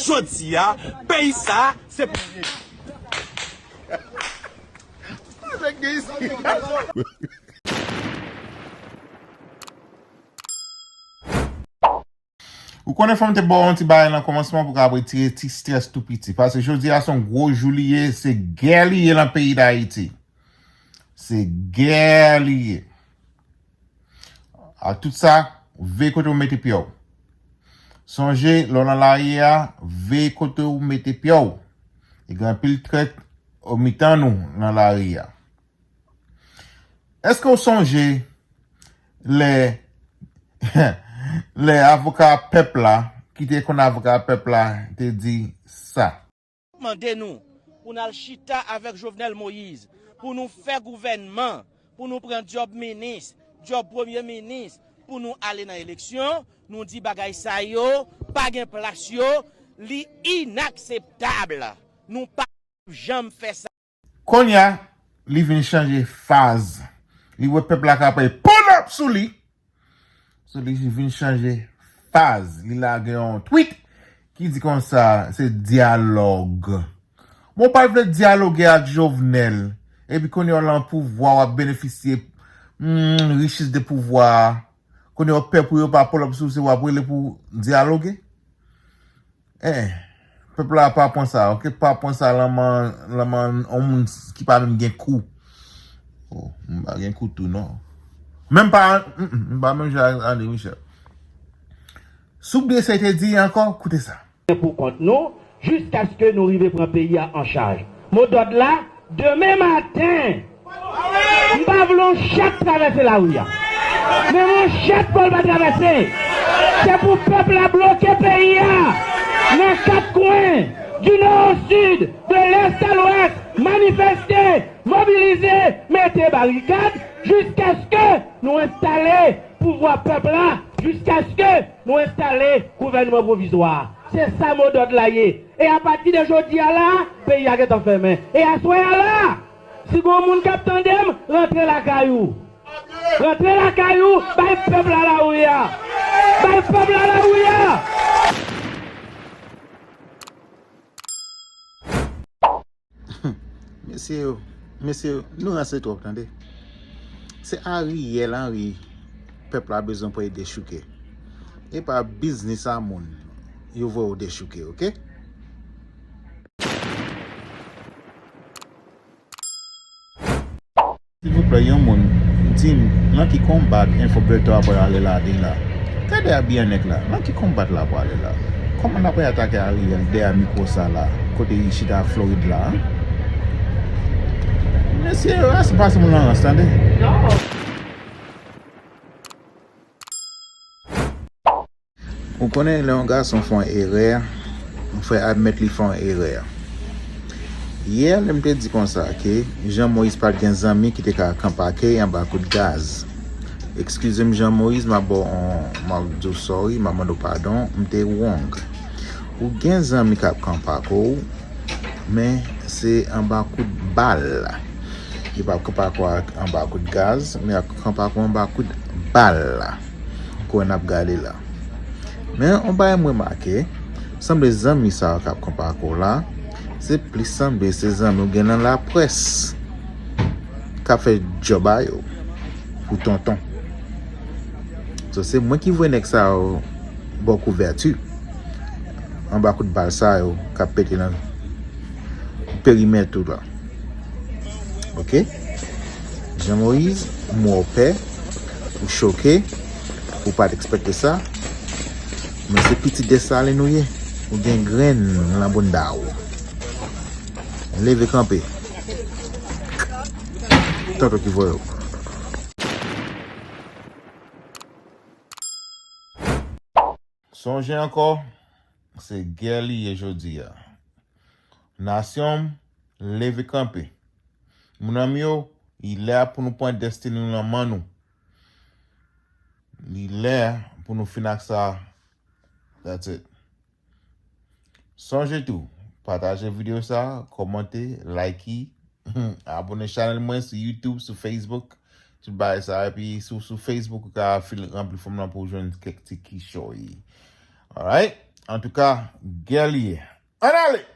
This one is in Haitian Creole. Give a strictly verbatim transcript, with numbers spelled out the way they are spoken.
Jodi a, peyi sa, se Ou konnen fò m te ba w yon ti bagay nan kòmansman pou w ka retire ti strès tou piti. Paske jodi a se yon gwo jou li ye, se gè li ye nan peyi Dayiti. Se gè li ye. Ak tout sa, veye kote w mete pye w. Sonje, lè w nan lari a, veye kote w mete pye w. E gen anpil trèt o mitan nou nan lari a. Èske w sonje lè, lè avoka pèp la, ki te konn avoka pèp la, te di sa? Mande nou pou n al chita avèk Jovenel Moïse, pou nou fè gouvènman, pou nou pran djòb minis, djòb premye minis, pou nou ale nan eleksyon, nou di bagay sa yo pa gen plas yo, li inakseptab. Nou pa janm fè sa. Kounye a, li vin chanje faz. Li wè pèp la ka pral pull up sou li. So, li vin chanje faz. Li lage yon tweet ki di konsa, se dyalòg. Bon, w pa vle dyaloge ak Jovenel. Epi kounye a w lan pouvwa, w ap benefisye, hmm, riches de pouvwa a. Kounye a w pè pou yo pa pull up sou, se w ap rele pou dyaloge. Eh, pèp la pa pran sa, oke? Pa pran sa lan men, lan men yon moun ki pa menm gen kou. Oh, m pa gen kou tou, non. Menm pa, mm, mm, m pa menm jan ak André Michel. Si w bliye sa l te di ankò, koute sa. Pou kont nou, jiskaske nou rive pran peyi a an chaj. Modòd la, demen maten, m pa vle yon chat travèse lari a. Men yon chat fò l pa travèse. Se pou pèp la bloke peyi a nan kat kwen, du nò o sid, de lès a lwès, manifeste, mobilize, mete barikad, jiskaske nou enstale pouvwa pèp la, jiskaske nou enstale gouvènman pwovizwa. Se sa modòd la ye. E apati de jodi a la, peyi a gentan fèmen. E aswè a la, si gon moun k ap tande m, rantre lakay ou. Rantre lakay ou, bay pèp la lari a. Bay pèp la lari a. Mesye yo, mesye yo, nou ranse twòp, tande. Se Ariel Henry pèp la bezwen pou l dechouke. E pa biznis a moun yo voye w dechouke, oke? Silvouplè, yon moun di m nan ki konbat Info Bertho ap prale la deja. Gade abiyè nèg la, nan ki konbat la prale la? Kòman n ap atake Ariel dèyè mikwo sa la, kote li chita Florid la, an? Mesye, ras pase moun nan ras, tande. Ou konnen lè yon gason fè yon erè, ou fè admèt li fè yon erè. Yè, lè m te di konsa ke Jean Moïse pa t gen zanmi ki te ka kanpe ak l anba kout gaz. Eskize m, Jean Moïse, m ap ba w yon, m ap di w sorry, m ap mande w padon, m te wrong. Ou gen zanmi k ap kanpe ak ou, men se anba kout bal. Yo p ap kanpe ak ou anba kout gaz, men y ap kanpe ak ou anba kout bal. Kouwè n ap gade la. Men yon bagay m remake, sanble zanmi sa yo k ap kanpe ak ou la, se plis sanble se zanmi w gen nan laprès k ap fè djòb a yo pou tonton. So, se mwen ki voye nèg sa yo bò kouvèti, anba kout bal sa yo k ap pete nan perimèt ou la. Oke? Jean Moïse, m wè w pè, ou choke, ou pa t ekspekte sa, men se pitit Desalin ou ye, ou gen grenn nan bounda w. Leve kanpe. Tonton ki voye w. Sonje ankò, se gè li ye jodi a. Nasyon m, leve kanpe. Mon ami yo, li lè pou nou pran destine nou nan men nou. Li lè pou nou fin ak sa. That's it. Sonje tou, pataje videyo sa, kòmante, like, abone chanèl mwen sou YouTube, sou Facebook, tout bagay sa. Epi si w sou Facebook, ou ka fil ranpli fòm lan pou w jwenn kèk ti kichoy. Alright? Antouka, gè li ye. Ann ale!